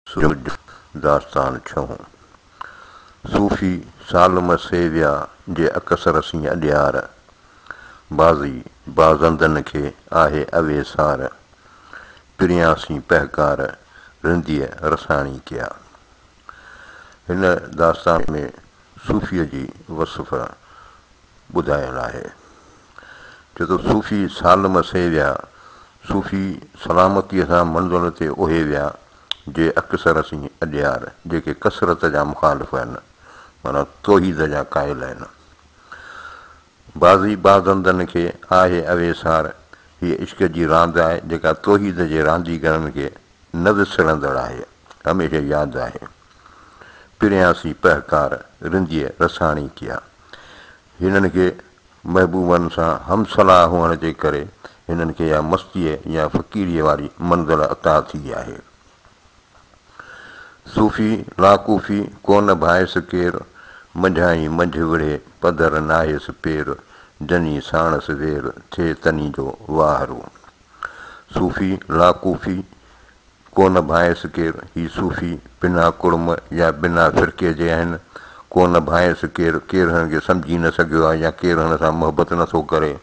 سج داستان ڇهون، صوفي سالم سيويا جي اڪثر سين اڏيار، بعضي بازندن کي آهي اويسار، پريان سين پهڪار، رنديء رساڻي ڪيا. هن داستان ۾ صوفيء جي وصف ٻڌايل آهي. چئي ٿو صوفي سالم سيويا، صوفي سلامتيء سان منزل تي اهي ويا، جي اڪثر سين اڏيار، جيڪي ڪثرت جا مخالف آهن، معنيٰ توحيد جا قائل آهن. بعضي بازندن کي آهي اويسار، هيء عشق جي راند آهي، جيڪا توحيد جي رانديگرن کي نه وسرندڙ آهي، هميشه ياد آهي. پريان سين پهڪار، رنديء رساڻي ڪيا. هنن کي محبوبن سان هم صلاح هئڻ جي ڪري هنن کي اها مستيء يا فقيريء واري منزل عطا ٿي آهي. صوفي لاڪوفي ڪونه ڀائيس ڪير، منجهائين منجهه وڙهي پڌر ناهيس پير، جني ساڻس وير، ٿئي تني جو واهرو. صوفي لاڪوفي ڪونه ڀانئيس ڪير، هي صوفي بنا ڪڙم يا بنا فرقي جي آهن، ڪونه ڀانئيس ڪير، ڪير هنن کي سمجهي نه سگهيو آهي يا ڪير هن سان محبت نه ٿو ڪري.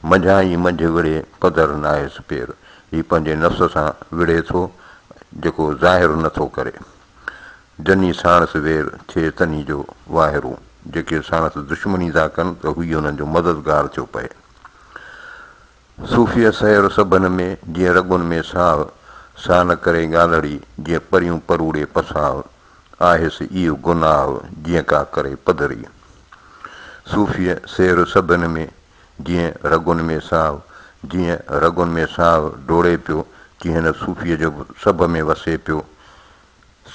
منجهان ئي منجهه وڙهي پڌر ناهيس پير، هي پنهنجي نفس سان وڙهي ٿو جيڪو ظاهر نه ٿو ڪري. جني ساڻس وير ٿئي تني جو واهرو، جيڪي ساڻس دشمني ٿا ڪن ته هوئي انهن جو مددگار ٿيو پئي. صوفيء سير سڀن ۾، جيئن رڳن ۾ ساهه، سا نه ڪري ڳالهڙي، جيئن پريون پروڙي پساهه، آهيس ايء گناهه، جيئن ڪا ڪري پڌري. صوفيء سير سڀن ۾، جيئن رڳن ۾ ساهه، جيئن رڳن ۾ ساهه ڊوڙي پيو، تيئن هن صوفيء جو به سڀ ۾ وسي پيو.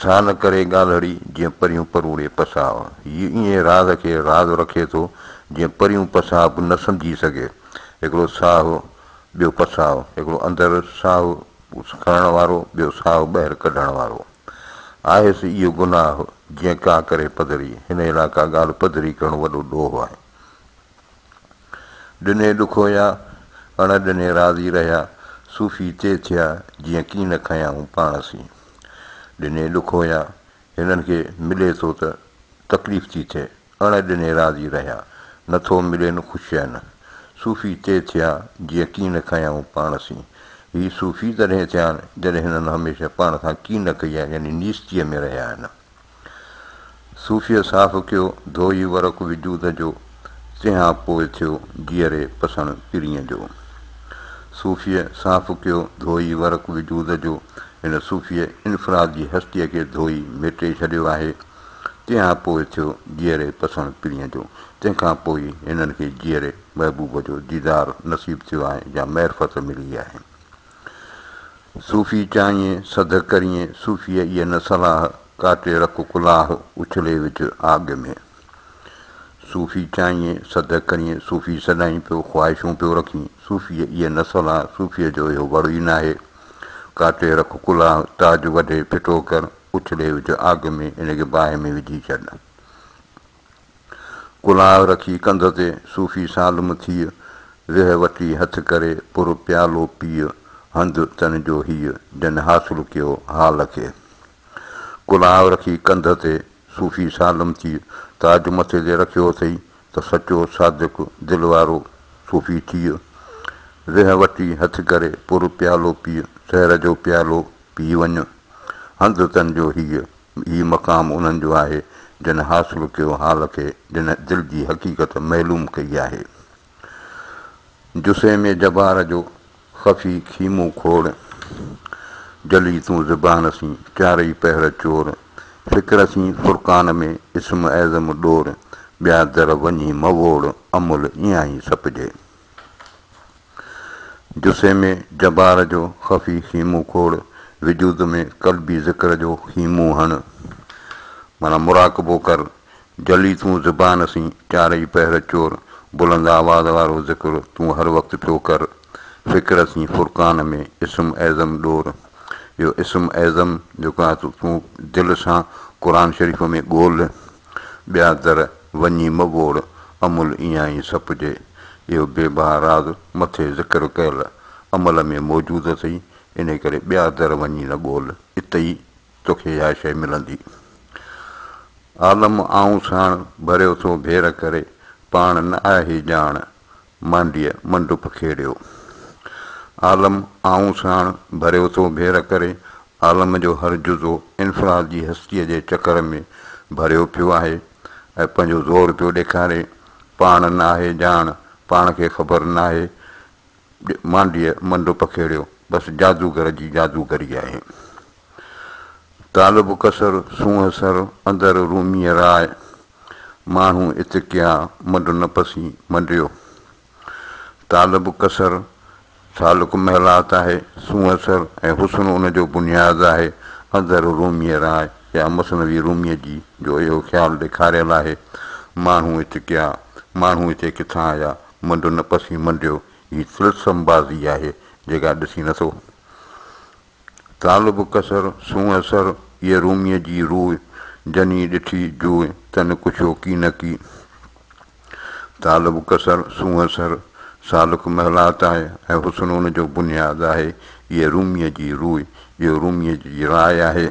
سا نه ڪري ڳالهڙي، جيئن پريون پروڙي پساهه. هيء ائين راز کي راز رکي ٿو، جيئن پريون پساهه به نه سمجهي سگهي. هڪڙو ساهه، ٻيو پساهه. هڪڙو اندر ساهه کڻڻ وارو، ٻيو ساهه ٻاهر ڪڍڻ وارو. آهيس اهو گناهه، جيئن ڪا ڪري پڌري. هن لاء ڪا ڳالهه پڌري ڪرڻ وڏو ڏوهه آهي. ڏني ڏکويا، اڻ ڏني راضي رهيا، صوفي تي ٿيا، جيئن ڪين کنيائون پاڻ سين. ڏني ڏکويا، هنن کي ملي ٿو ته تڪليف ٿي ٿئي، اڻ ڏني راضي رهيا، نه ٿو ملين خوش آهن. صوفي تي ٿيا، جيئن ڪين کنيائون پاڻ سين. هي صوفي تڏهن ٿيا آهن، جڏهن هنن هميشه پاڻ سان ڪين ڪئي آهي يعني نيستيء ۾ رهيا آهن. صوفيء صاف ڪيو، ڌوئي ورق وجود جو، تنهان پوء ٿيو جيئري پسڻ پرينء جو. صوفيء صاف ڪيو، ڌوئي ورق وجود جو، هن صوفيء انفراد جي هستيء کي ڌوئي ميٽي ڇڏيو آهي، تنهان پوء ٿيو جيئري پسڻ پرينء جو. تنهن کان پوء ئي هنن کي جيئري محبوب جو ديدار نصيب ٿيو آهي يا معرفت ملي آهي. صوفي چاهين سڌ ڪرين، صوفيء ايء نه صلاح، ڪاٽي رک ڪلاهه، اڇلي وجهه آڳ ۾. صوفي چاهين سڌ ڪرين، صوفي سڏائين پيو، خواهشون پيو رکين، صوفيء ايء نه صلاح، صوفيء جو اهو وڙ ئي ناهي. ڪاٽي رک ڪلاهه، تاج وڍي ڦٽو ڪر، اڇلي وجهه آڳ ۾، ان کي باهه ۾ وجهي ڇڏ. ڪلاهه رکي ڪنڌ تي، صوفي سالم ٿيء، ويهه وٺي هٿ ڪري، پر پيالو پيء، هنڌ تن جو هيء، جن حاصل ڪيو حال کي. ڪلاهه رکي ڪنڌ تي، صوفي سالم ٿيء، تاج مٿي تي رکيو اٿئي، ته سچو صادق دل وارو صوفي ٿيء. ويهه وٺي هٿ ڪري، پر پيالو پيء، زهر جو پيالو پي وڃ، هنڌ تن جو هيء، هي مقام انهن جو آهي، جن حاصل ڪيو حال کي، جن دل جي حقيقت معلوم ڪئي آهي. جسي ۾ جبار جو خفي خيمو کوڙ، جلي تون زبان سين چارئي پهر چور، فڪر سين فرقان ۾ اسم اعظم ڏور، ٻيا در وڃي موڙ، عمل ايان ئي سپجي. جسي ۾ جبار جو خفي خيمو کوڙ، وجود ۾ قلبي ذڪر جو خيمو هڻ، معنيٰ مراقبو ڪر، جلي تون زبان سين چارئي پهر چور، بلند آواز وارو ذڪر تون هر وقت پيو ڪر، فڪر سين فرقان ۾ اسم اعظم ڏور، اهو اسم اعظم جيڪو آهي سو تون دل سان قرآن شريف ۾ ڳولهه، ٻيا در وڃي مه ووڙ، عمل ايان ئي سپجي. اهو بي بها راز مٿي ذڪر ڪيل عمل ۾ موجود اٿئي، انهي ڪري ٻيا در وڃي نه ڳول، اتي ئي توکي اها شيء ملندي. عالم آئون ساڻ، ڀريو ٿو ڀير ڪري، پاڻ نه آهي ڄاڻ، مانڊيء منڊ پکيڙيو. عالم آئون ساڻ، ڀريو ٿو ڀير ڪري، عالم جو هر جزو انفرادي هستيء جي چڪر ۾ ڀريو پيو آهي ۽ پنهنجو زور پيو ڏيکاري، پاڻ ناهي ڄاڻ، پاڻ کي خبر ناهي، مانڊيء منڊ پکيڙيو، بس جادوگر جي جادوگري آهي. طالب قصر، سونهن سر، اندر روميء راء، ماڻهو ات ڪيا، منڊ نه پسي منڊيو. طالب قصر، سالڪ محلات آهي، سونهن سر ۽ حسن ان جو بنياد آهي، اندر روميء راء يا مثنوي روميء جي جو اهو خيال ڏيکاريل آهي، ماڻهو ات ڪيا، ماڻهو هتي ڪٿان آيا، منڊ نه پسي منڊيو، هي طلسم بازي آهي، جيڪا ڏسين نٿو. طالب قصر، سونهن سر، ايء روميء جي روء، جني ڏٺي جوء، تن ڪڇيو ڪينڪي. طالب قصر، سونهن سر، سالڪ محلات آهي ۽ حسن ان جو بنياد آهي، ايء روميء جي روء، اهو روميء جي راء آهي،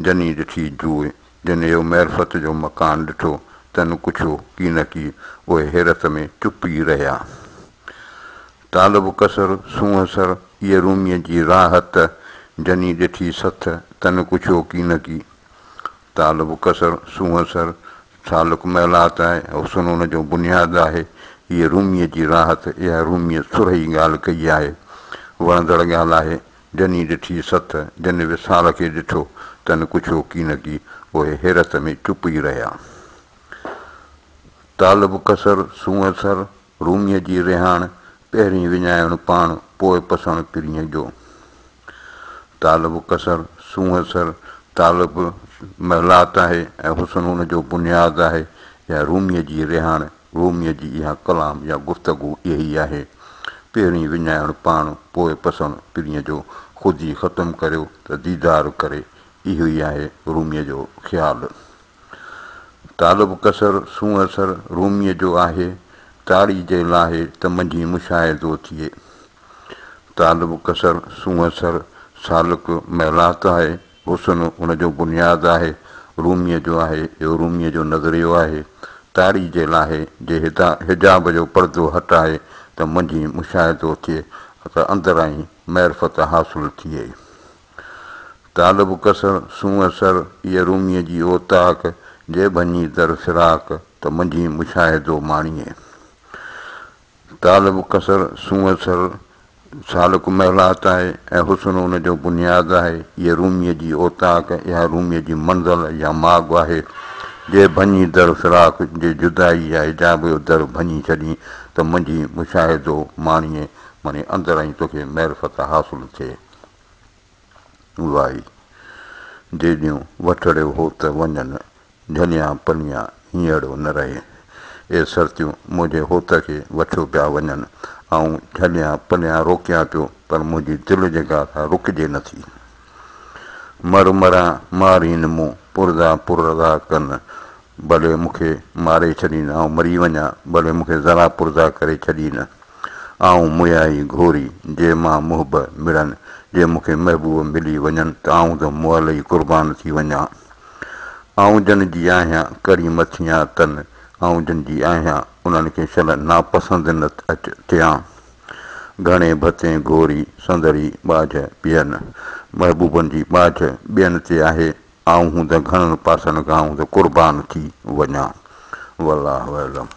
جني ڏٺي جوء، جن اهو معرفت جو مڪان ڏٺو، تن ڪڇيو ڪينڪي، اهي حيرت ۾ چپ ئي رهيا. طالب قصر، سونهن سر، ايء روميء جي راحت، جني ڏٺي سٿ، تن ڪڇيو ڪينڪي. طالب قصر، سونهن سر، سالڪ محلات آهي، حسن ان جو بنياد آهي، ايء روميء جي راحت، اها روميء سرهي ڳالهه ڪئي آهي، وڻندڙ ڳالهه آهي، جني ڏٺي ست، جن وصال کي ڏٺو، تن ڪڇيو ڪينڪي، اهي حيرت ۾ چپ ئي رهيا. طالب قصر، سونهن سر، روميء جي رهاڻ، پهرين وڃائڻ پاڻ، پوء پسڻ پرينء جو. طالب قصر، سونهن سر، طالب محلات آهي ۽ حسن ان جو بنياد آهي، اها روميء جي رهاڻ، روميء جي اها ڪلام يا گفتگو اهي آهي. پهرين وڃائڻ پاڻ، پوء پسڻ پرينء جو، خودي ختم ڪريو ته ديدار ڪري، اهو ئي آهي روميء جو خيال. طالب قصر، سونهن سر، روميء جو آهي، تاڙي جي لاهي ته منجهين مشاهدو ٿئي. طالب قصر، سونهن سر، سالڪ محلات آهي، حسن ان جو بنياد آهي، روميء جو آهي، اهو روميء جو نظريو آهي. تاڙي جي لاهي، جي حجاب جو پردو هٽائي ته منجهين مشاهدو ٿئي ته اندرائين معرفت حاصل ٿئي. طالب قصر، سونهن سر، ايء روميء جي اوطاق، جي ڀڃي در فراق، ته منجهين مشاهدو ماڻيين. طالب قصر، سونهن سر، سالڪ محلات آهي ۽ حسن ان جو بنياد آهي. ايء روميء جي اوطاق، اها روميء جي منزل يا ماڳ آهي. جي ڀڃي در فراق، جي جدائي يا حجاب جو در ڀڃي ڇڏين ته منجهين مشاهدو ماڻيين، معني اندرائين توکي معرفت حاصل ٿئي. وائي، جيڏيون وٺڙيو هو ته وڃن، جهليان پليان هينئڙو نه رهي. اي سرتيون، منهنجي هوت کي وٺيو پيا وڃن. آئون جهليان پليان روڪيان پيو، پر منهنجي دل جيڪا سا رڪجي نٿي. مر مران مارين مون، پرزا پرزا ڪن. ڀلي مون کي ماري ڇڏين، آئون مري وڃان، ڀلي مون کي ذرا پرزا ڪري ڇڏين. آئون ميائي گهوري، جي مان محب مڙن، جي مون کي محبوب ملي وڃن ته آئون ته مئل ئي قربان ٿي وڃان. آئون جن جي آهيان، ڪرين مٿيان تن، آئون جن جي آهيان، انهن کي شل ناپسند نه ٿيان. گهڻي ڀتين گهوري، سندري ٻاجهه ٻين، محبوبن جي ٻاجهه ٻين تي آهي، آئون هوند گهڻن پاسن کان هوند قربان ٿي وڃان. والله اعلم.